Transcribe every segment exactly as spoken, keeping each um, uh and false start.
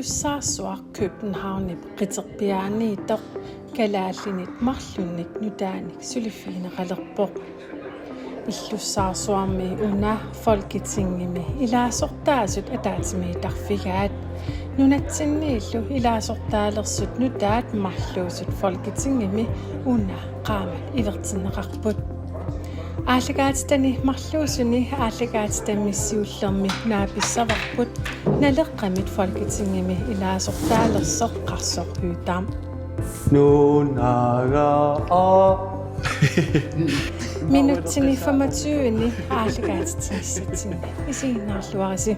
Illussaarsuaq Københavnip qiterpiaaniittoq kalaallinit marlunnik nutaanik suliffigineqalerpoq. Illussaarsuarmi una Folketingimi ilaasortaasut ataatsimiittarfigaat. Nunatsinniillu ilaasortaalersut nutaat marluusut Folketingimi una qaammat ivertinneqarput. Aallakaatitani marluusuni aallakaatitami siullermi naapissavarput Naleqqamit Folketingimi ilaasortaalersoq Qarsoq Høegh-Dam. Nunaga a. Minutsini femogtyveni aallakaatitsinissatsinni isiginnaarluarisi.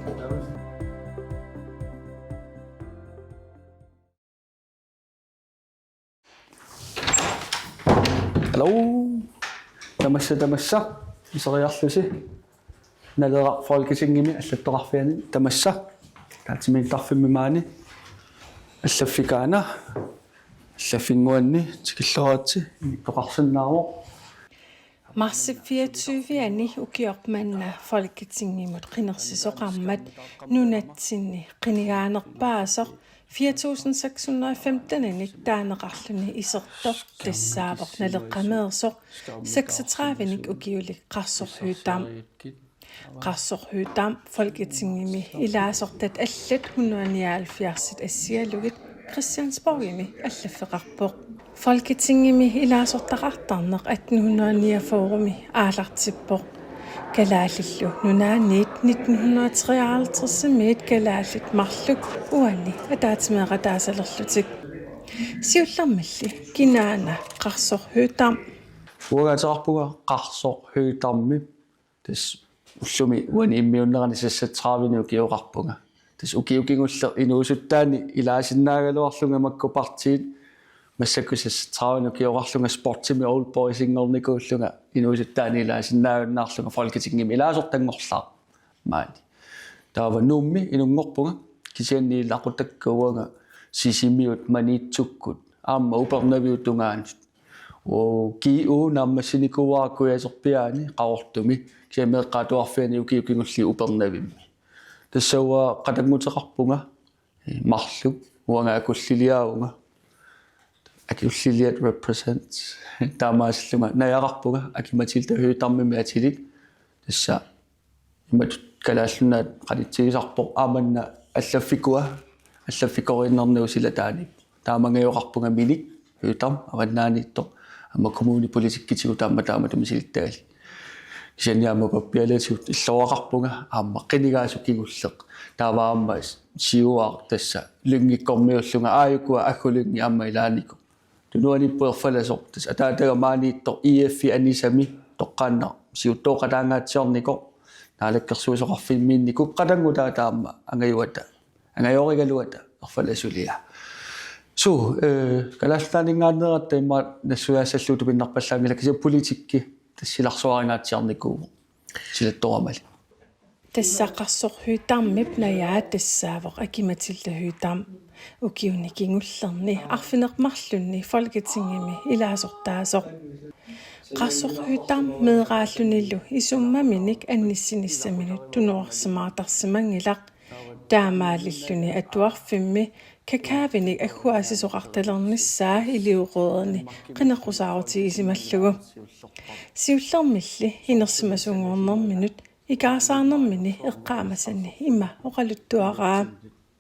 Hallo. Tamassa, tamassa. Iseriarlusi. Naleraq Folketingimi allattoqarfiani tamassa. Ataatsimiittarfimmi maani. Allaffikaana. Allaffinnguanni tikilluaritsi. Toqarsinnaavoq. Marsip fireogtyve-ani ukioq manna Folketingimut qinersisoqarmat nunatsinni qinigaanerpaasoq fire tusind seks hundrede og femten-inik taaneqarluni isertoq tassaavoq Naleqqameersoq seksogtredive-nik ukiulik Qarsoq Høegh-Dam. Qarsoq Høegh-Dam Folketingimi ilaasortat allat hundrede nioghalvfjerds assigalugit Christiansborgimi allaffeqarpoq. Folketingimi ilaasortaqartarneq atten hundrede niogfyrre-mi aallartippoq. Kalaallillu Nunaanniit nitten hundrede treoghalvtreds-imiit kalaallit marluk uani ataatsimeeqataasalerlutik. Siullermilli kinaana Qarsoq Høegh-Dam? Uanga ateqarpunga Qarsoq Høegh-Dammip. Tassa ullumi uani immiunnerani seksogtredive-nik ukioqarpunga. Tassa ukioq kingulleq inuusuttaanik ilaasinnaagaluarlunga makku partiit, massakkut seksogtredive-nik ukioqarlunga sportimi Old Boysinngornikuullunga inuusuttaanik ilaasinnaajunnaarlunga Folketingimi ilaasortanngorlaaq maani. Taava Nuummi inunngorpunga kisianni ilaqutakka uanga Sisimiut Maniitsukkut aamma Upernaviup tungaanut. Uagut G U naammassinikuuara Kujaserpiaani Qaqortumi, kisianni meeqqat atuarfianni ukioq kingulliit Upernavimmi. Tassa uanga qatannguteqarpunga, eh, marluk, uanga akulliliaavunga. Akulliliat represent. Taamaasillunga najaqarpunga Aki-Matilda Høegh-Dammimik atilik. Tassa imatut Kalaallit Nunaat qanitsigisarpoq aamma una allaffikua, allaffikoriinnerniup silataaniippoq. Taama angajoqarpunga Minik Høegh-Dam avannaaniittoq, aamma kommunepolitikkitigut aamma taamatut misilittagalik. Kisianni aamma pappialaatigut illoqarpunga aamma qinigaasut kingulleq. Taava aamma siuaaq tassa Lyngekormiullunga, aajukua Aggu Lynge aamma ilaanikoq. Tunuaniippoq erfalasoq, tassa ataataga maaniittoq I F-i anisami toqqaannaq siuttooqataaqqaatsiarnikoq, Naalakkersuisoqarfimmiinnikuuvoq, qatanngutaa taama angajuata, angajorigaluata erfalasulia. Suu, eh, Kalaallit Nunaanninngaanneeratta immaqa nassuiaassallugu tupinnarpallaanngilaq, kisianni politikki tassa silarsuaringaatsiarnikuuvoq silattoramali. Tassa Qarsoq Høegh-Dammip najaa tassaavoq Aki-Matilda Høegh-Dam. Ukiuni kingullerni arfineq-marlunni Folketingimi ilaasortaasoq. Qarsoq Høegh-Dam meeraallunilu isummaminik annissinissaminut tunuarsimaartarsimanngilaq. Taamaalilluni atuarfimmi kakaavinik agguaasisoqartalernissaa iliuuserini qineqqusaarutigisimalluni. Siullermilli inersimasunngornerminut ikaarsaarnermini eqqaamasani ima oqaluttuaraa.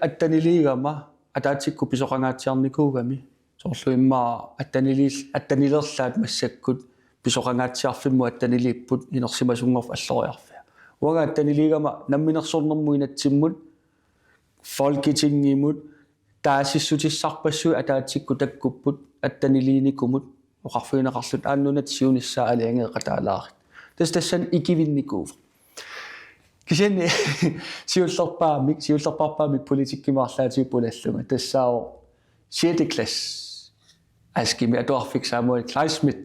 Attaniliigama ataatsikkut pisoqangaatsiarnikuugami. Soorlu immaqa attaniliil-, attanilerlaat massakkut pisoqangaatsiarfimmut attaniliipput inersimasunngorfik alloriarfia. Uanga attaniliigama namminersornermut inatsimmut Folketingimut taasissutissarpassuit ataatsikkut takkupput attaniliinikumut, oqarfigineqarluta aamma nunatta siunissaa aalajangeeqataalaarit. Tassa tassani ikivinnikuuvoq. Kisianni siullerpaamik, siullerpaamik politikkimut arlaatigut punallunga. Tassaavoq sjette klasse. Askimi atuarfik Samuel Kleinschmidt.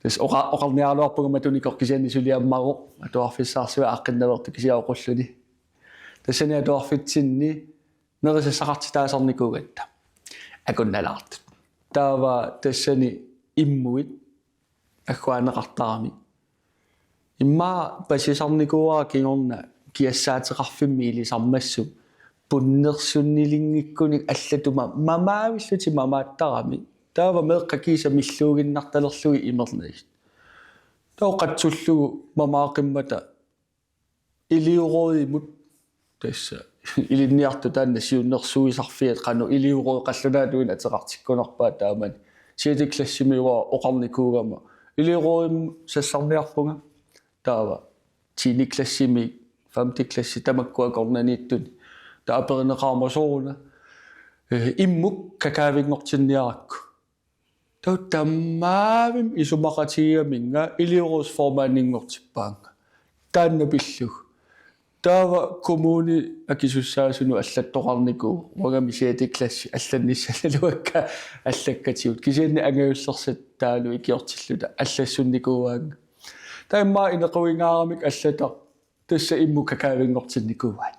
Tassa oqa-, oqarniaraluarpunga matunikoq kisianni suli ammavoq atuarfissarsuaq aaqqinnaveersoq kisianni oqulluni. Tassani atuarfitsinni nerisassaqartitaasarnikuugatta akunnalaartut. Taava tassani immuit agguaanneqartarami. Immaqa pasisarnikuuara kingorna kiassaateqarfimmi ilisarmassuk punnersunnilinngikkunik allatuma mamaavillutik mamaattarami. Taava meeqqat kiisa milluuginnartalerlugit imernagit. Taava qatsullugu mamaaqimmata elevrådimut tassa ilinniartut taanna siunnersuisarfiat qanoq elevrådi qallunaatuinnaq ateqartikkunarpaat taamani. Sjette klassimi uanga oqarnikuugama elevrådimut sassarniarpunga. Taava tiende klassimi, femte klassi tamakku akornanniittut. Taava aperineqarama sooruna. Eh, immuk kakaavinngortinniarakku. Taava tamavimmik isumaqatigigaminga elevrådsformandinngortippaannga. Taanna pillugu. Taava kommuni akisussaasunut allattoqarnikuuvoq uangami sjette klassi allannissallaluakka allakkatigut. Kisianni angajullersat taavalu ikiortilluta allassunnikuuaannga. Taava immaqa inequgingaaramik allataq tassa immuk kakaavinngortinnikuuaat.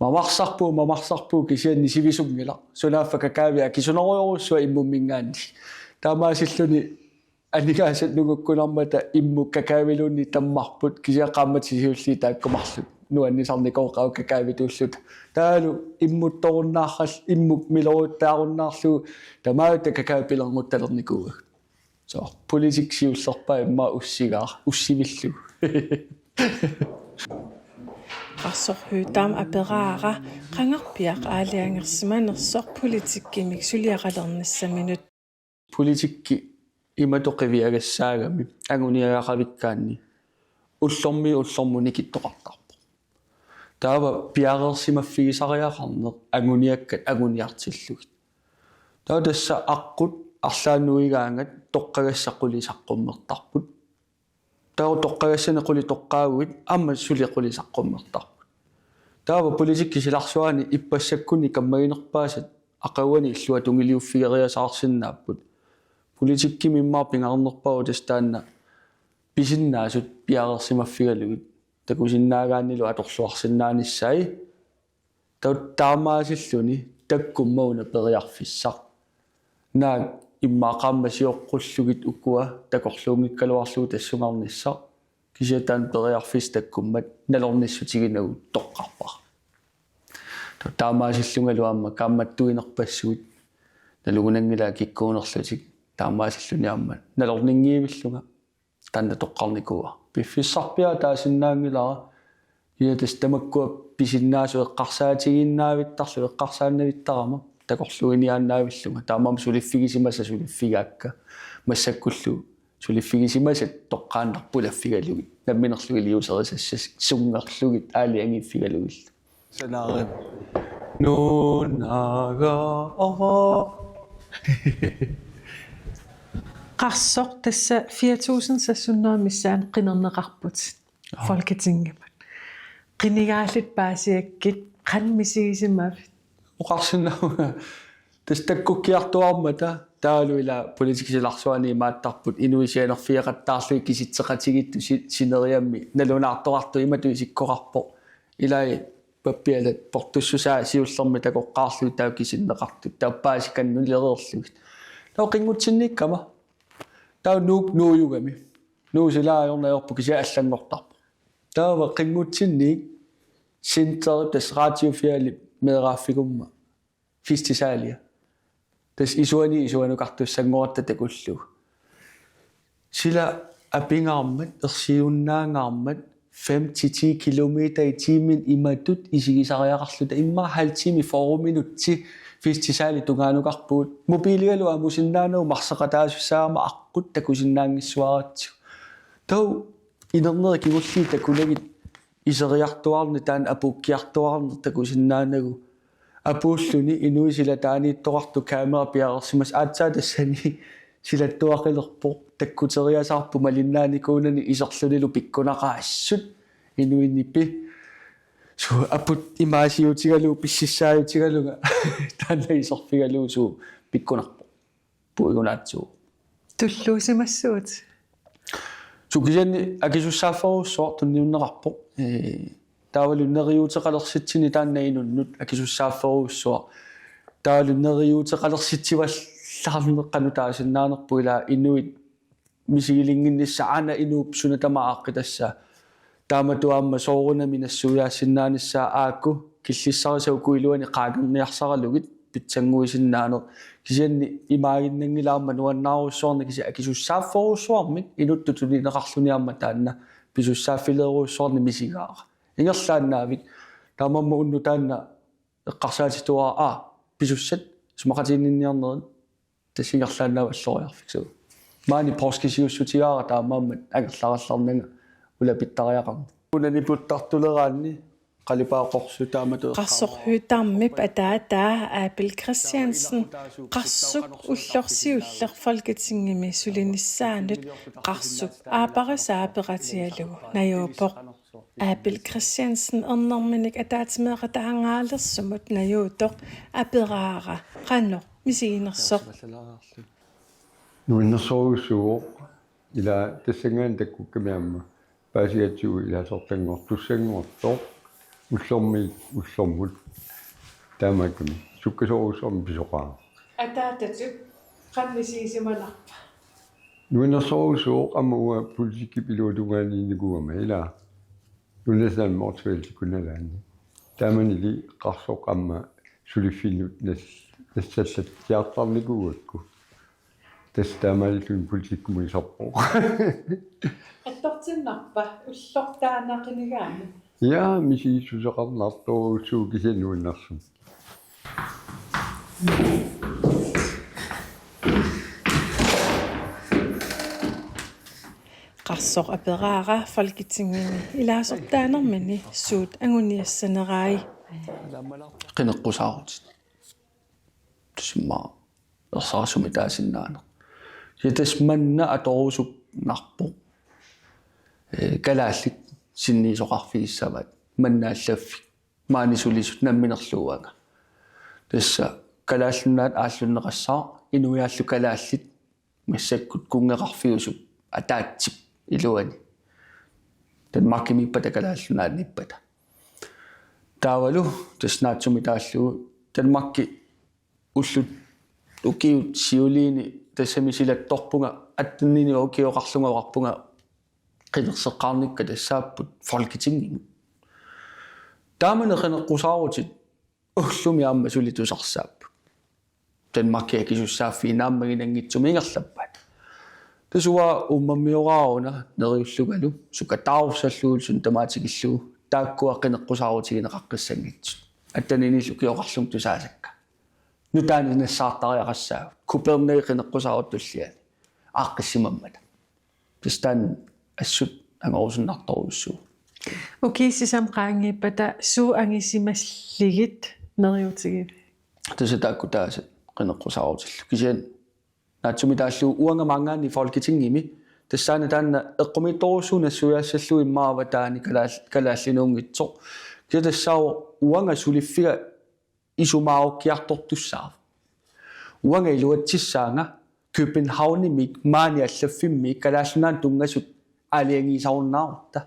Mamarsarpugut, mamarsarpugut kisianni sivisunngilaq. Sunaaffa kakaavi akisunerujorujussuaq immumminngaanniit. Taamaasilluni aningaasat nungukkunarmata immut kakaaviluunniit tammarput kisianni qaammatit siulliit taakku marluk nuannisarnikuupput kakaavituulluta. Taavalu immuttorunnaarral-, immut miloriuttaarunnaarlugu tamatta kakaavi pilernguttalernikuuagut. So, politikki siullerpaaq immaqa ussigaa-, ussivillugu. Qarsoq Høegh-Dam aperaara qangarpiaq aalajangersimanersoq politikkimik suliaqalernissaminut. Politikki imatut qiviagassaagami anguniagaqavikkaanni ullormiit ullormut nikittoqartarpoq. Taava piareersimaffigisariaqarneq anguniakkat anguniartillugit. Taava tassa aqqut arlaannuigaangat toqqagassat qulit saqqummertarput. Taava toqqagassanik qulit toqqaaguit aamma suli qulit saqqummertarput. Taava politikki silarsuani ippassakkunni kammaginerpaasat aqaguani illuatungiliuffigeriasaarsinnaapput. Politikkimi immaqa pingaarnerpaavoq tassa taanna pisinnaasut piareersimaffigalugit takusinnaagaannilu atorluarsinnaanissaat. Taava taamaasilluni takkumma una periarfissaq. Naak immaqa qaammat sioqqullugit ukua takorluunngikkaluarlugu tassungarnissaq. Kisianni taanna periarfissaq takkummat nalornissutiginagu toqqarpara. Taava taamaasillungalu aamma kaammattuinerpassuit nalugunanngilaa kikkuunerlutik taamaasilluni aamma nalorninngivillunga. Taanna toqqarnikuuara. Piffissarpiaq taasinnaanngilara. Ja tassa tamakkua pisinnaasut eqqarsaatigiinnaavittarlugit eqqarsaannavittarama takorluuiniaannaavillunga. Taamaammat suliffigisimasat suliffigaakka. Massakkullu suliffigisimasat toqqaannarpoq pulaffigalugit. Namminerlugit iliuuserisassasunngorlugit aalajangiiffigalugillu. Sanaarin. Nunaga ova. Qarsoq tassa fire tusind seks hundrede missaani qinerneqarput. Aa. Folketingimut. Qinigaallit paasigakkit qanoq misigisimavit? Oqarsinnaavunga tassa takkukkiartuaarmata taavalu ila politikki silarsuani imaattarput inuit sianerfigeqattaarlugit kisitseqatigiittut si-, sineriammi nalunaartoqartoq imatut isikkoqarpoq. Ilai pappialat portussusaa siullermik takoqqaarlugit taava kisinneqartut taava paasikannulereerlugit. Taava qinngutsinniikkama. Taava Nuuk nuujugami. Nuuk sila ajornarpoq kisianni allanngortarpoq. Taava qinngutsinniit Centeri tassa Radio Fjellip meeraaffigunga festisalia. Tassa isuani isuanukartussanngoratta takullugu. Sila apingaarmat, ersigunnaangaarmat, fem til ti kilometer i timen imatut isigisariaqarluta immaqa halv time fyrre minutsi festisali tungaanukarpugut. Mobiligalu amusinnaanagu marseqataasussaagama aqqut takusinnaanngissuaratsigu. Taava inerneri kingulliit takunagit iseriartuaarneq taanna apuukkiartuaarneq takusinnaanagu. Apuulluni inuit silataaniittoqartut kamera piareersimasoq aatsaat tassani silattuaqilerpoq takkuteriasaarpoq malinnaanikuunani iserlunilu pikkunaqaassut inuit nipi. Suu aput imaasiutigalugu pississaajutigalunga taanna iserfigalugu suu pikkunarpoq. Puigunaatsuuvoq. Tulluusimassuutit? Suu kisianni akisussaafferujussuaq tunniunneqarpoq. Ee, taavalu neriuuteqalersitsinni taanna inunnut akisussaafferujussuaq. Taavalu neriuuteqalersitsivallaarneq qanoq taasinnaanerpoq ilaa inuit misigilinnginnissaat aana inuup suna tamaat aaqqitassaa. Taamatut aamma soorunami nassuiaassinnaanissaa aaku killissarisagut uku iluani qaangerniarsaralugit pitsannguisinnaaneq. Kisianni imaaginnanngilaq aamma nuannaarujussuarnik kisianni akisussaafferujussuarmik inuttut tunineqarluni aamma taanna pisussaaffilerujussuarnik misigaara. Ingerlaannaavik taamaammat unnuk taanna eqqarsaatituara aa pisussat isumaqatiginninniarnerit tassa ingerlaannaavik alloriarfik suu. Maani poorskisiussutigaara taamaammat angerlarallarnanga ulapittariaqarmat. Una niputtartuleraanni qalipaaqqorsut taamatut Qarsoq Høegh-Damip ataataa Abel Christiansen Qarsuk ullorsiulleq Folketingimi sulinissaanut Qarsuk aapparisaa peqatigalugu najuuppoq. Abel Christiansen ernerminik ataatsimeeqataangaalersimut najuuttoq aperaara qanoq misiginersoq. Nuannersorujussuuvoq ila tassanngaanniit takkukkami aamma paasigatsigu ilaasortanngortussanngortoq ullormiit ullormut taamaakkami sukkasoorujussuarmik pisoqaara. Ataatatut qanoq misigisimanarpa? Nuannersorujussuuvoq aamma uanga politikkip iluatungaaniinnikuugama ila. Nunatta Motzfeldtip nalaani. Taamanili Qarsoq aamma suliffinnut nas-, nassallatsiartarnikuugakku. Tassa taamaalilluni politikkimuisarpoq. Attortinnarpa ullortaanaqinigaanni? Ja, misigissuseqarnartorujussuuvoq kisianni nuannersumik. Qarsoq aperaara Folketingimi ilaasortaanermini suut anguniassanerai. Qineqqusaarutit. Tusimmaa ersarisumik taasinnaaneq. Ja tassa manna atorusunnarpoq. Ee, kalaallit sinniisoqarfigissavaat manna allaffik. Maani sulisut namminerlu uanga. Tassa Kalaallit Nunaat aallunneqassaaq inuiaallu kalaallit massakkut kunngeqarfiusut ataatsip iluani. Danmarkimiippata Kalaallit Nunaanniippata. Taavalu tassa naatsumik taallugu Danmarki ullut ukiut siuliini tassami silattorpunga attenini ukioqarlunga oqarpunga qinerseqqaarnikka tassaapput Folketingimut. Taamani qineqqusaarutit ullumi aamma suli tusarsaapput. Danmarki akisussaaffii naammaginanngitsumik ingerlappaat. Tassa uanga uummammioraaruna neriullungalu sukataarussallugu suna tamaat tikillugu taakkua qineqqusaarutigineqaqqissanngitsut. Attenini ukioqarlunga tusaasakka. Nutaanik nassaartariaqassaagut. Kupernagit qineqqusaarut tulliani. Aaqqissimammata. Tassa taanna assut angorusunnartorujussuuvoq. Ukiut sisamat qaangiuppata suut angisimalligit neriuutigiviuk? Tassa taakku taasat qineqqusaarutillu. Kisianni naatsumik taallugu uanga maanngaanniit Folketingimi tassaana taanna eqqumiitsorujussuuvoq nassuiaassallugu immaqa avataani kalaal-, kalaallinuunngitsoq. Kisianni tassaavoq uanga suliffiga isumaarukkiartortussaavoq. Uanga iluatsissaanga Københavnimiit maani allaffimmiit Kalaallit Nunaannut tunngasut aalajangiisarunnaarutta.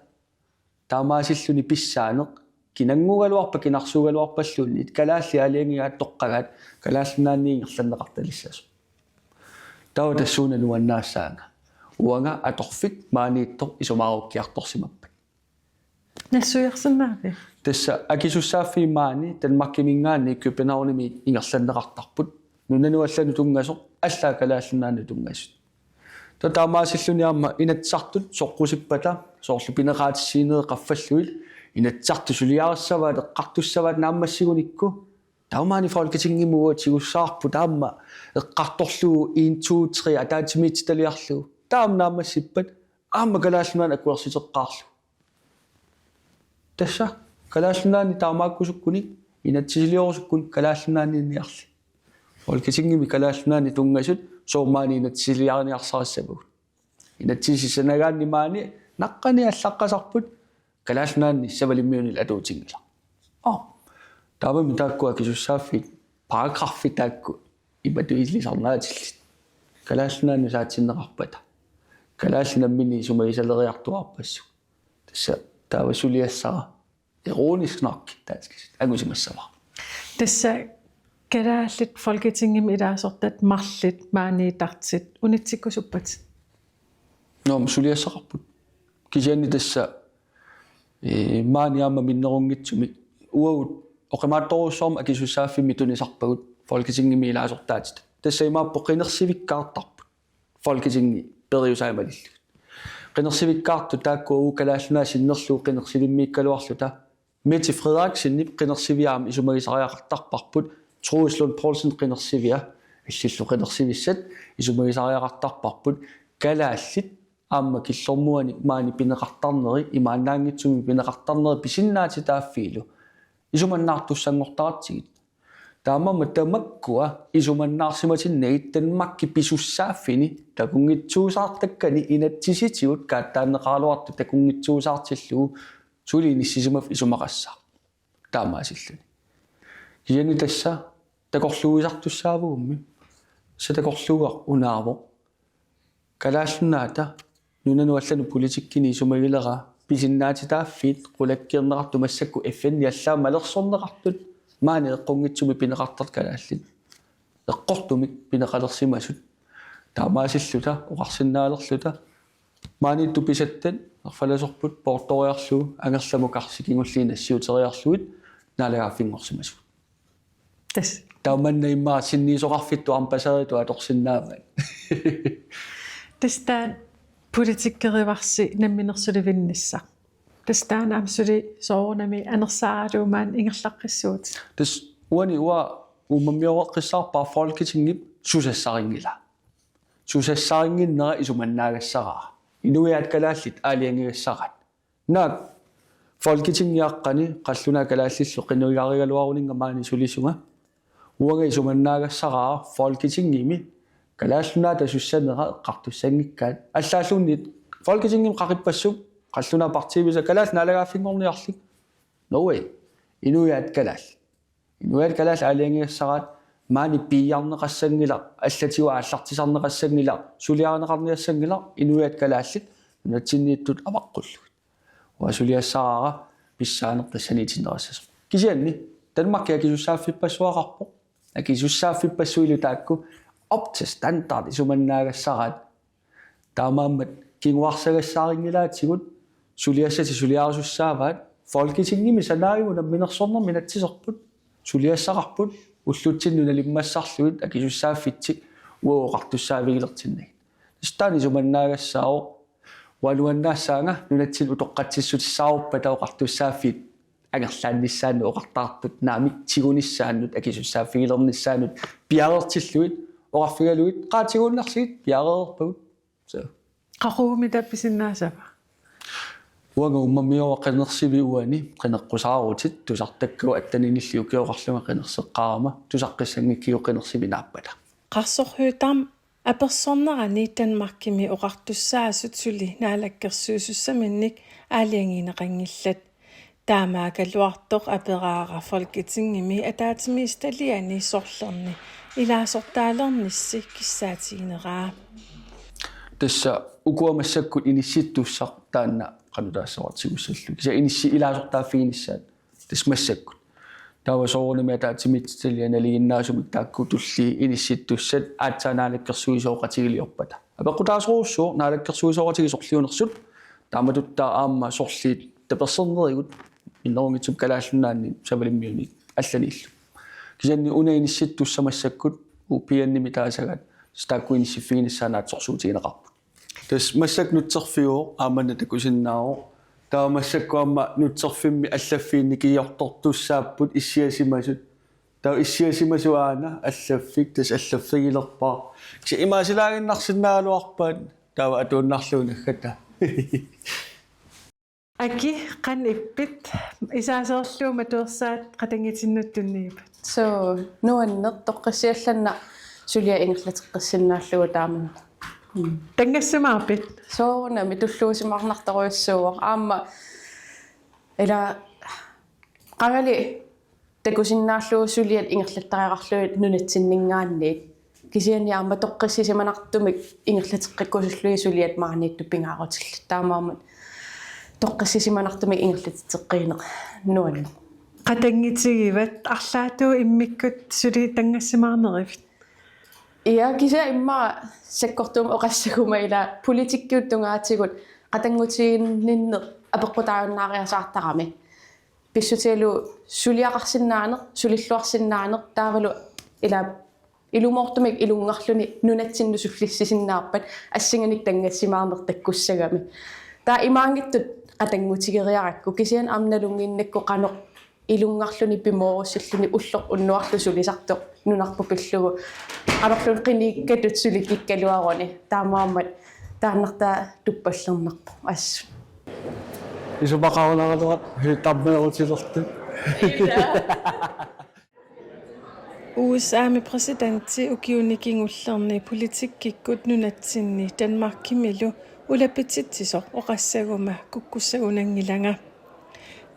Taamaasilluni pissaaneq kinannguugaluarpat kinarsuugaluarpalluunniit kalaallit aalajangigaat toqqagaat Kalaallit Nunaanni ingerlanneqartalissasoq. Taava tassuuna nuannaassaanga. Uanga atorfik maaniittoq isumaarukkiartorsimappat. Nassuiarsinnaaviuk? Tassa akisussaaffiit maani Danmarkiminngaanniit Københavnimi ingerlanneqartarput. Nunanut allanut tunngasoq, allaat Kalaallit Nunaannut tunngasut. Taava taamaasilluni aamma Inatsisartut soqqusippata, soorlu pineqaatissiinerit qaffallugit, Inatsisartut suliarissavaat, eqqartussavaat naammassigunikku. Taava maani Folketingimi uagut tigussavarput aamma eqqartorlugu en, to, tre ataatsimiititaliarlugu. Taava aamma naammassippat, aamma Kalaallit Nunaanni akuersiteqqaarlugu. Tassa Kalaallit Nunaanni taamaakkusukkunik, inatsisiliorusukkunik Kalaallit Nunaanniinniarli. Folketingimi Kalaallit Nunaanni tunngasut soorlu maani inatsisiliariniarsarissavagut. Inatsisissanagaanni maani naqqani allaqqasarput Kalaallit Nunaanni Savalimmiunilu atuutinngilaq. Aa. Taavami taakku akisussaaffiit paragraffit taakku imatut ilisarnaatillit. Kalaallit Nunaannut saatsinneqarpata. Kalaallit namminneq isumagisaleriartuaarpassuk. Tassa taava suliassara ironisk nok danskisut angusimassavara. Tassa kalaallit Folketingimi ilaasortat marluk maaniittartut unitsikkusuppat? Nå, men suliassaqarput. Kisianni tassa, ee, maani aamma minnerunngitsumik uagut oqimaatsorujussuarmik akisussaaffimmik tunisarpagut Folketingimi ilaasortaatitat. Tassa imaappoq qinersivikkaartarput Folketingi periusaamallillu. Qinersivikkaartut taakku uagut Kalaallit Nunaat sinnerlugu qinersivimmiikkaluarluta. Mette Frederiksenip qinersivia aamma isumagisariaqartarparput, Troels Lund Poulsen qinersivia, illillu qinersivissat isumagisariaqartarparput, kalaallit aamma killormuanik maani pineqartarneri, imaannaanngitsumik pineqartarneri pisinnaatitaaffiillu isumannaartussanngortaratsigit. Taamaammat tamakkua isumannaarsimatinnagit Danmarkip pisussaaffini takunngitsuusaartakkani inatsisitigut kaattaanneqaraluartut takunngitsuusaartillugu suli inissisimaffik isumaqassaaq. Taamaasilluni. Kisianni tassa takorluuisartussaavugummi. Tassa takorluugaq unaavoq. Kalaallit Nunaata nunanut allanut politikkinik isumagileraa pisinnaatitaaffiit qulakkeerneqartut massakkut F N-i allaat malersorneqartut maani eqqunngitsumik pineqartartut kalaallit eqqortumik pineqalersimasut. Taamaasilluta oqarsinnaalerluta maaniittut pisattat erfalasorput poortoriarlugu angerlamut karsi kingulliit nassiuteriarlugit naalagaaffinngorsimasut. Tassa. Tamanna immaqa sinniisoqarfittut ambassadøritut atorsinnaavaat. Tassa taanna politikkerivarsi namminersulivinnissaq. Tassa taanna aamma suli soorunami anersaaralugu maani ingerlaqqissuutit. Tassa uani uanga uummammioreqqissaarpara Folketingip susassarinngilaa. Susassarinnginnera isumannaagassaraara. Inuiaat kalaallit aalajangigassaraat. Naak Folketingiaqqani qallunaat kalaallillu qinnuigarigaluaruninnga maani sulisunga. Uanga isumannaagassaraara Folketingimi Kalaallit Nunaata sussanera eqqartussanngikkaat. Allaalluunniit Folketingimi qaqippassuk qallunaat partiivisa kalaallit naalagaaffinngorniarlik. No way. Inuiaat kalaallit. Inuiaat kalaallit aalajangigassaraat maani piiarneqassanngilaq, allatigut aallartisarneqassanngilaq, suliarineqarniassanngilaq, inuiaat kalaallit nunatsinniittut avaqqullugit. Uanga suliassaraara pissaaneq tassaniitinneqassasoq. Kisianni Danmarki akisussaaffippassuaqarpoq. Akisussaaffippassuillu taakku op til standard isumannaagassaraat. Taamaammat kinguarsagassaarinngilaatigut suliassatik suliarisussaavaat Folketingimi sanaajugu namminersornermi inatsiserput suliassaqarput ullutsinnut nalimmassarlugit akisussaaffitsik uagut oqartussaavigilertinnagit. Tassa taanna isumannaagassaavoq. Uanga nuannaassaanga nunatsinni utoqqatsissutissaaruppat oqartussaaffiit angerlaannissaannut oqartartut naamik tigunissaannut akisussaaffigilernissaannut piareertillugit oqarfigalugit qaa tiguinnarsigit piareerpagut. So. Qaqugumita pisinnaasava? Uanga uummammioraq qinersivik uani qineqqusaarutit tusartakkagut attaninilli ukioqarlunga qinerseqqaarama tusaqqissanngikkigut qinersivik naappata. Qarsoq Høegh-Dam, apersornerani Danmarkimi oqartussaasut suli naalakkersuisussaminnik aalajangiineqanngillat. Taamaakkaluartoq aperaara Folketingimi ataatsimiititaliani sorlerni ilaasortaalernissi kissaatigineraa. Tassa ukua massakkut inissittussaq taanna qanoq taassavara tigussallugu. Kisianni inissi ilaasortaaffiginissaat. Tassa massakkut. Taava soorunami ataatsimiititaliani nalinginnaasumik taakku tulliit inissittussat aatsaat naalakkersuisooqatigiliorpata. Apeqqutaasorujussuuvoq naalakkersuisooqatigiit sorliunersut taamatut taava aamma sorliit tapersernerivut minnerunngitsumik Kalaallit Nunaanni Savalimmiuni allaniillu. Kisianni una inissittussaq massakkut U P N-imi taasagaat tassa taakku inissiffiginissaat naatsorsuutigineqarput. Tassa massakkut nutserfiuvoq aamma una takusinnaavoq. Taava massakkut aamma nutserfimmi allaffiit nikiortortussaapput issiasimasut. Taava issiasimasut aana allaffik tassa allaffigilerpara. Kisianni imaasilaaginnarsinnaagaluarpaat taava atuinnarlugu naggata. Aki, qanoq ippit? Isaaserlugu matuersaat qatanngutinnut tunniuppat. So, nuanneq toqqissiallanneq suliaq ingerlateqqissinnaallugu taamani. Mm. Tanngassimaarpit? Soorunami tulluusimaarnartorujussuuvoq. Aamma ila qangali takusinnaallugu suliat ingerlattariaqarlugit nunatsinninngaanniit. Kisianni aamma toqqissisimanartumik ingerlateqqikkusullugit suliat maaniittut pingaarutillit. Taamaammat toqqissisimanartumik ingerlatitseqqiineq nuanneq. Qatanngutigivat arlaatigut immikkut suli tanngassimaarnerivit? Ja, kisianni immaqa sakkortuumik oqassaguma ila politikkiup tungaatigut qatanngutiginninneq apeqqutaajunnaariasaartarami. Pissutigalugu suliaqarsinnaaneq, sulilluarsinnaaneq taavalu ila ilumoortumik ilungarluni nunatsinnut sullissisinnaavarput assinganik tanngassimaarneq takkussagami. Taava imaanngitsut qatanngutigeriarakku kisianni aamma nalunnginnakku qanoq ilungarluni pimoorussilluni ulloq unnuarlu sulisartoq nunarput pillugu qanorluunniit qiniikkatut sulikikkaluaruni taamaammat taannartaa tuppallernarpoq assut. Isumaqarunaraluaq hiittammeerutilertut. U S A-mi præsidenti ukiuni kingullerni politikkikkut nunatsinni Danmarkimilu ulapititsisoq oqassaguma kukkussagunanngilanga.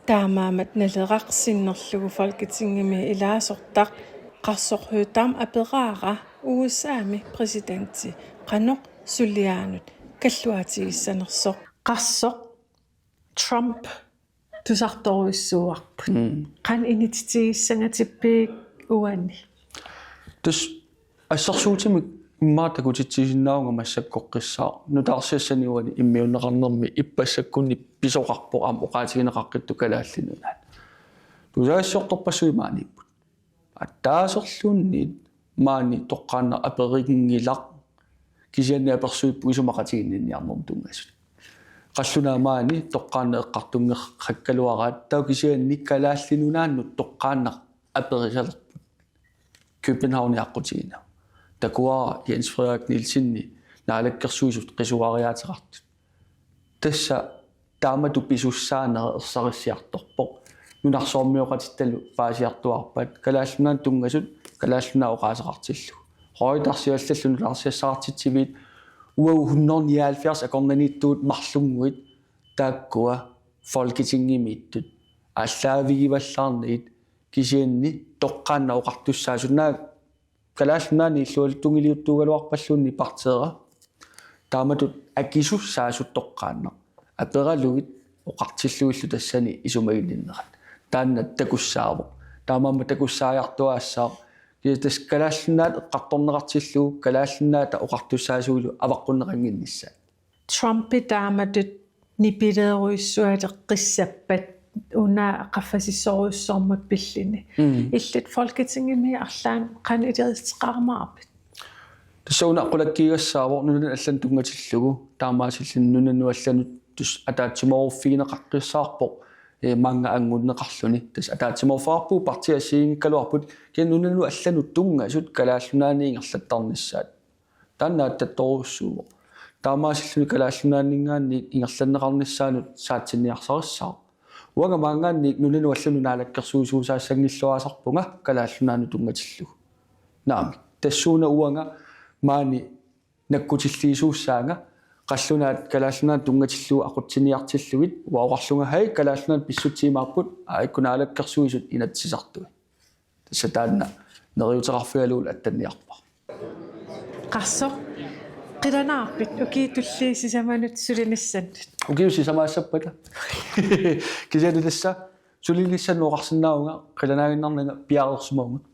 Taamaammat Naleraq sinnerlugu Folketingimi ilaasortaq Qarsoq Høegh-Dam aperaara U S A-mi præsidenti qanoq suliaanut kalluaatigissanersoq. Qarsoq, Trump tusartorujussuuarput. Mm. Qanoq initiatigissangatippiuk uani? Tassa assersuutimik immaqa takutitsisinnaavunga massakkoqqissaaq. Nutaarsiassani uani immiunneqarnermi ippassakkunni pisoqarpoq aamma oqaatigineqaqqittoq Kalaallit Nunaat. Tusagassiortorpassuit maaniipput. Attaaserluunniit maani toqqaannaq aperinngilaq, kisianni apersuipput isumaqatiginninniarnermut tunngasut. Qallunaat maani toqqaannaq eqqartunngeqakkaluaraat, taava kisianni Kalaallit Nunaannut toqqaannaq aperisalerput. Københavni aqqutiginera. Takuara Jens Frederik Nielsenip naalakkersuisut qisuariaateqartut. Tassa taamatut pisussaanera ersarissiartorpoq. Nunarsuarmioqatittalu paasiartuaarpaat. Kalaallit Nunaannut tunngasut, Kalaallit Nunaat oqaaseqartillugu. Reutersilu allallu nutaarsiassaqartitsiviit, uagut hundrede nioghalvfjerds akornanniittugut marlunnguit taakkua Folketingimiittut. Aallaavigivallaarnagit kisianni toqqaannaq oqartussaasut, naak Kalaallit Nunaanni illuatunngiliuttuugaluarpalluunniit partiera. Taamatut akisussaasut toqqaannaq aperalugit oqartillugillu tassani isumaginninnerat. Taanna takussaavoq. Taamaammat takussaajartuaassaaq. Kisianni tassa Kalaallit Nunaat eqqartorneqartillugu, Kalaallit Nunaata oqartussaassuillu avaqqunneqannginnissaat. Trumpi taamatut nipilerujussualeqqissappat una qaffasissorujussuarmut pillini. Mm. Illit Folketingimi arlaannik qanoq iliuuseqarumaarpit? Tassa una qulakkeersaavoq nunanut allanut tunngatillugu, taamaasilluni nunanut allanut tassa ataatsimooruffigineqaqqissaarpoq, eh, maanga angunneqarluni. Tassa ataatsimoorfeqarpugut, partiit assigiinngikkaluarput, kisianni nunanut allanut tunngasut Kalaallit Nunaanni ingerlattarnissaat. Taanna aatsaattorujussuuvoq. Taamaasilluni Kalaallit Nunaanninngaanniit ingerlanneqarnissaanut saatsinniarsarissaaq. Uanga maanngaanniit nunanut allanut naalakkersuisuusaassanngilluinnarpunga Kalaallit Nunaannut tunngatillugu. Naamik. Tassuuna uanga maani nakkutilliisuussaanga qallunaat Kalaallit Nunaannut tunngatillugu aqutsiniartillugit, uanga oqarlunga: Hej, Kalaallit Nunaannut pissutsit imaappoq, aa, ikkuna naalakkersuisut inatsisartui. Tassa taanna neriuuteqarfigalugu attanniarpara. Qarsoq, qilanaarpit ukiut tulliit sisamanut sulinissannut? Ukiut sisamaassappata. Kisianni tassa sulinissannut oqarsinnaavunga qilanaaginnarnanga piareersimavugut.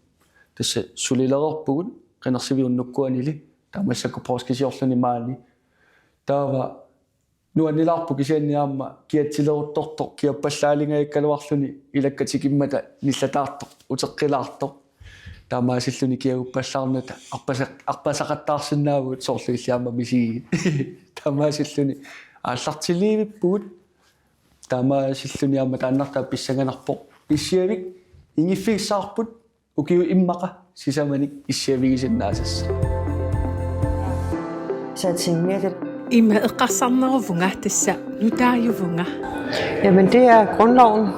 Tassa sulilereerpugut qinersivik unnukkuanili, taava massakkut poorskisiorluni maani. Taava nuannilaarpoq kisianni aamma kiatsileruttortoq, kiappallaalingajakkaluarluni ilakka tikimmata nillataartoq, uteqqilaartoq. Taamaasilluni kiaguppallaarnata arpasa-, arpasaqattaarsinnaavugut, soorlu illit aamma misigigit. Taamaasilluni aallartiliivippugut. Taamaasilluni aamma taannartaa pissanganarpoq. Issiavik ingiffigissavarput. Ukiut immaqa sisamanik issiavigisinnaasassaaq. Så jeg tænkte mere, det Ima eqqarsarneruvunga tassa nutaajuvunga. Jamen, det er grundloven.